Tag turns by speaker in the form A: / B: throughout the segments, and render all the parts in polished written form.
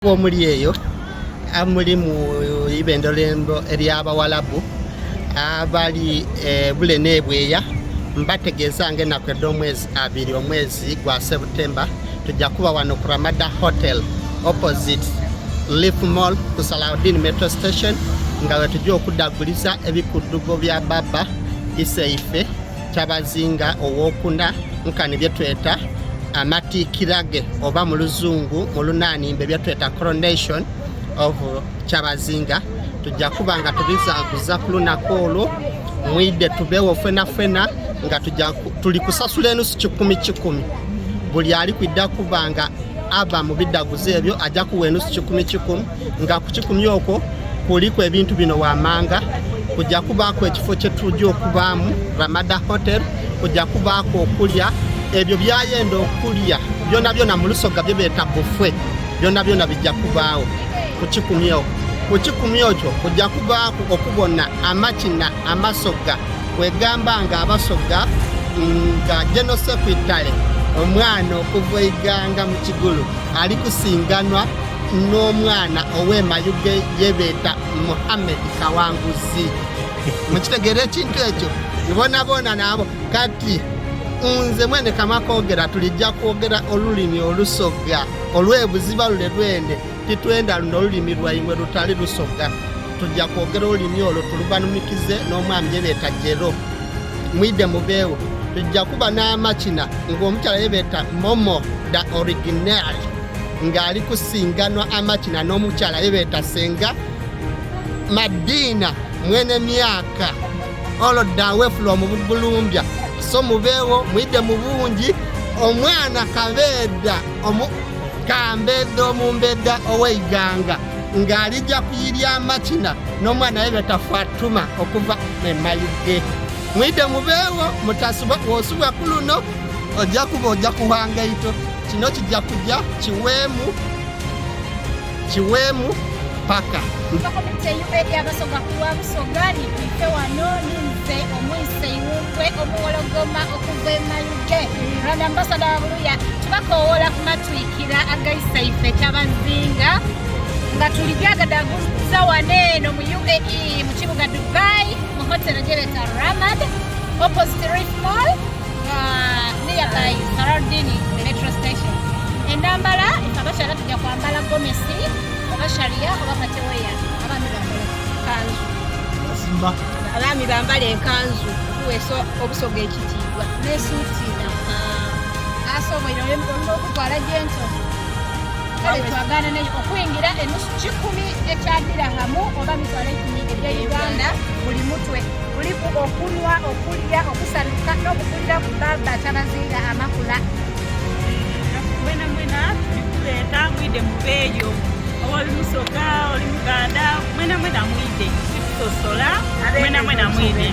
A: Omuli eyo amuli mu ibendholendo erya bawalabu abali ebule n'ebweya mbategeeza nga enaku edh'omwezi abiri omwezi gwa September tuja kuba wano ku Ramada Hotel opposite Leaf Mall ku Salaudin Metro Station nga wetuja okudhaguliza ebikudhugo bya Baba Iseife Kyabazinga owokuna nkani byetweta amatiikira ge oba mu luzungu mu lunanimbe byetweta coronation of Kyabazinga. Tujja kuba nga tubizaguza ku lunaku olwo, mwidhe tubewo fenafena nga tuja tuli kusasula enusu kikumi kikumi. Buli ali kwidha kuba nga aba mu bidaguzo ebyo aja kuwa enusu kikumi kikumi, nga ku kikumi okwo kuliku ebintu bino wamanga. Kuja kubaaku ekifo kye tuja okubaamu, Ramada Hotel, kuja kubaaku okulya ebyo byayenda okulya byonabyona mu Lusoga bye beeta buffet, byonabyona bija kubaagho ku kikumi okwo. Ku kikumi ekyo kuja kubaaku okubona amakina amasoga, kwegamba nga Abasoga nga General Sekwitale omwana okuva Iganga mu Kigulu ali kusinganwa n'omwana ow'e Mayuge ye beeta Muhammed Kawanguzi. Mukitegeera ekintu ekyo? Bonabona n'abo. Kati nze mwene kama kwogera, tulijja kwogera olulimi Olusoga olw'ebuziba lule lwene. Titwenda luno olulimi lwaimwe lutali Lusoga. Tujja kwogera olulimi olwo tulubanumikize n'omwami ye beeta Jero. Mwidhe mubeewo. Tujja kuba n'amakina ng'omukyala ye beeta Momo da Original ng'ali kusinganwa amakina n'omukyala ye beeta Senga Madina mwene myaka all the way from Bugulumbya. So mubeewo mwidhe mu bungi. Omwana Kabeeda omu Kambedha omumbedha ow'eiganga ng'alija kuyirya amakina n'omwana ye beeta Fatuma okuva e Mayuge. Mwidhe mubeewo mutasubwa, wosubwa ku luno oja kuba oja kuwa ngaito. Kino kija kuja kiweemu kiweemu paka.
B: Komite UAE Abasoga ku lwa Busoga ni kwife wano ninze omwise iwumbwe omuwologoma okuva e Mayuge Rwanda ambasada wa Buluya tubakowoola ku matwikira agaisa ife Kyabazinga nga tuli byagadaguza wano eno mu UAE mu kibuga Dubai mu hotero gyebeta Ramad opposite Reef Mall uh, nearby Saladin metro station. Endambala ife abakyala tujja kwambala gomesi oba sharia oba pateweya, abaami bambala kanzu.
C: Abaami bambala enkanzu okuweesa Obusoga ekitiibwa
B: n'esuuti. Asoboire olina okutwala gento kale twagana naye okuyingira enusu kikumi ekya dirahamu oba mitwalo ekumi ebya Uganda buli mutwe. Kuliku okunwa, okulya, okusanuka n'okugulira ku baba Kyabazinga amakula.
D: Mwena mwena tuli kubeeta mwidhe mubeeyo. Oba oli Musoga, oli Muganda, mwena mwena mwidhe. Titusosola, mwena mwena mwidhe.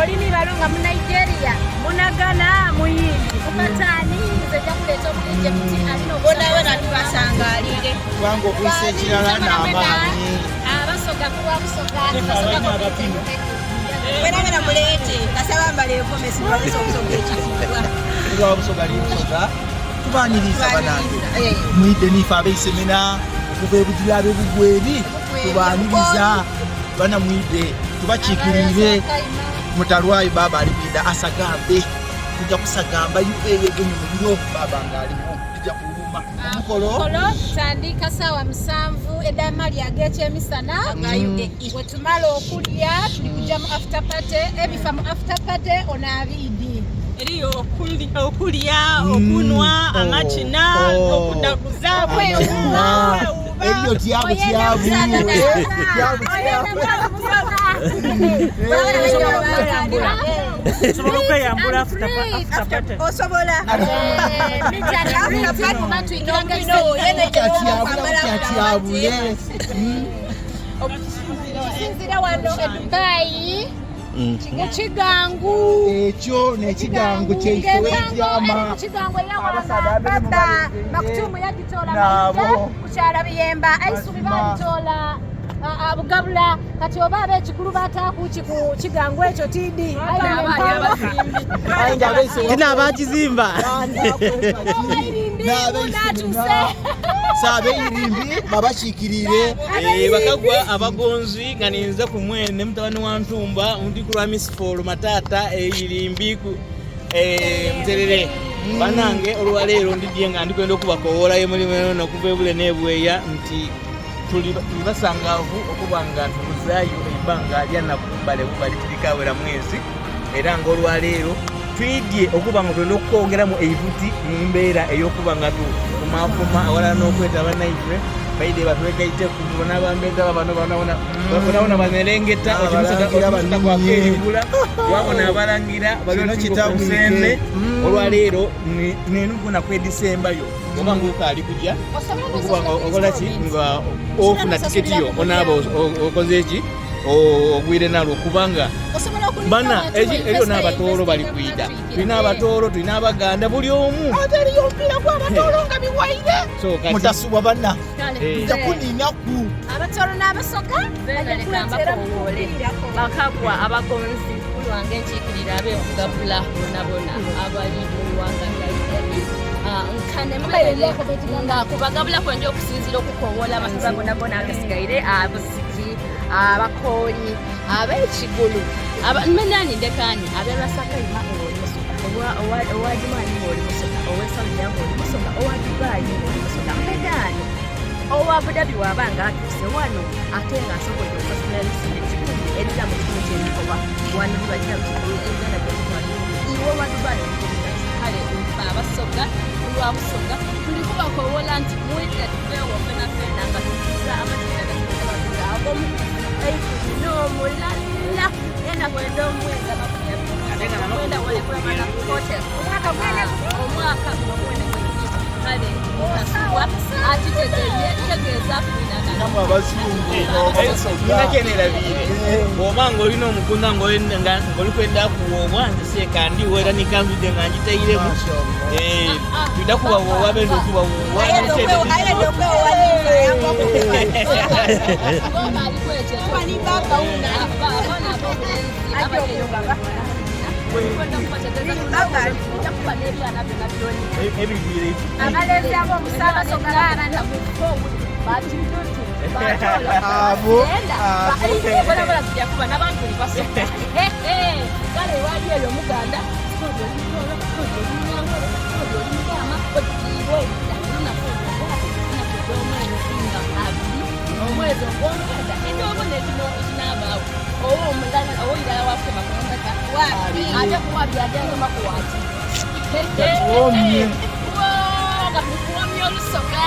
B: Oli ni balunga mu Nigeria,
D: muna Ghana, muyindi,
B: mupatani, nze nja kuleeta Omuegypti alina
C: Bonabona tubasangalire.
E: Kubanga okuisa ekirala n'amaanyi.
B: Abasoga kulwa Busoga, Abasoga komite.
C: Mwena mwena muleete, kasaba mbale egomesi bawesa Obusoga ekitiibwa.
E: Kulwa Busoga li Busoga tubaniriza banange. Mwidde nife abeisemena okuva ebugiri ab'ebugweri tubaniriza bana mwidde tubakiikiriire mutalwayo baaba ali kwidda asagambe tujja kusagamba UAE egenye muliro baaba nga alimu tujja kuwuuma omukolo
B: Omukolo tutandika saawa 7 ed'amali ag'ekyemisana. Wetumala okulya tuli kuja mu after party, ebifa mu after party ono abiidi.
D: Eriyo okulya, okunwa, amakina, okudaguza,
E: Amazima. Eriyo tyabu tyabu. Tyabu tyabu.
D: Osobola okweyambula after party.
C: Osobola.
E: Kyatyabule.
B: Okusinziira wano e Dubai mu kigangu.
E: Ekyo n'ekigangu kyaife w'ebyama.
B: Kigangu eyawamba baba Maktumu yagitoola
E: Nabo.
B: Mayuge ku kyalo Biyemba, Aisubi bagitoola Bugabula. Kati oba ab'ekikulu bataakuki ku kigangu ekyo tiidi.
E: Aye nga abeise
F: Tina abakizimba.
B: Natuuse.
E: So abeirimbi babakiikiriire.
F: Eh, bakagwa abagonzi nga ninze ku mwene mutabani wa Ntumba ndi ku lwa Misifolo Matata eirimbi ku eh, Muterere banange olwaleero ndidye nga ndikwenda okubakowoolayo mulimu eno okuva ebule n'ebweya nti tuli tuli basangaavu okuba nga tubuzaayo eibanga lya naku bale bubali tirikawera mwezi era nga olwaleero twidye okuba nga twenda okwongeramu eivuti mu mbeera ey'okuba nga tukumakuma awalala n'okweta bannaife baide batwegaiteku bona bambeza bano bonabona bonabona banerengeta
E: Abalangira
F: okimusota kwakeribula wabona abalangira
E: Kino kitabwike.
F: balikusende olwaleero nenuguna kwedisembayo oba nga okaali kuja okuba nga okola ki nga ofuna tiketi yo onaaba okoze ki ogwire nalwo kubanga bana eriyo n'abatoolo bali kwida tulina abatoolo tulina abaganda buli omu
E: Ate eriyo omupiira gw'abatoolo nga biwaire.
F: So kati
E: Mutasubwa banna.
F: Eh.
E: Nja kuninaku.
B: Abatoolo n'Abasoga
G: Nze leka mbakowoole bakagwa abagonzi kulwange nkiikirira ab'ekugabula bonabona abali mu ggwanga lya Uganda. Nkane mumerere nga kubagabula kwenja okusinziira okukowoola amasaza gonagona agasigaire abusiki abakooli ab'ekigulu menani ndekani ab'e Rasakaima ng'oli Musoga owa Jumani ng'oli Musoga ow'e Saudia ng'oli Musoga owa Dubai ng'oli Musoga mpegaani owa Abu Dhabi waba nga atuuse wano ate nga asobodde okusasula ebisinde kikumi ebira mu kikumi kyebikoba wano bibagira mu kikumi Uganda gyekitwala iwe owa Dubai kale nfe abasoga kulwa Busoga tuli kubakowola nti mwidde tuveewo fena fena nga tukuza amateeka gatugabaga ag'omukuzi eikumi n'omulala ena kwenda omwezi 29 wale kulamana hotel
B: Omwaka gwene
G: omwaka guno gwene gwennyini kale kasubwa akitegeye kitegeeza
E: Namwe abazungu abasoga.
F: nakyenerabiire bw'oba nga olina omukunda ng'oli kwenda kuwoobwa nze seeka ndiwo era nikanzudde nga ngitairemu Eh, tulina kubawoowa benda okubawoowa
C: Ayenda okwewowa ninza ayamba okukuba.
G: ng'oba aliko ekyo
C: Kuba ni baba wuno.
G: abaana ab'obulenzi abali eyo
C: Baba.
G: kuba n'ebyana byona byonna
F: ebigwire
B: Abalenzi ab'omusa Abasoga baabano.
G: Bakidutu
E: Abo, abo.
G: bolabala tujja kuba n'abantu basoka kale wali eyo omuganda kodi oli mutoolo kodi oli munyankole kodi oli mugama iwe omwezi nga abiri omwezi ogwomwenda ekyobona ekinaabaawo owa omulala owoirala waffe bakombeka ate kuwabi agenda kuwaki
E: Tuwomye.
G: nga tukuwomya olusoga.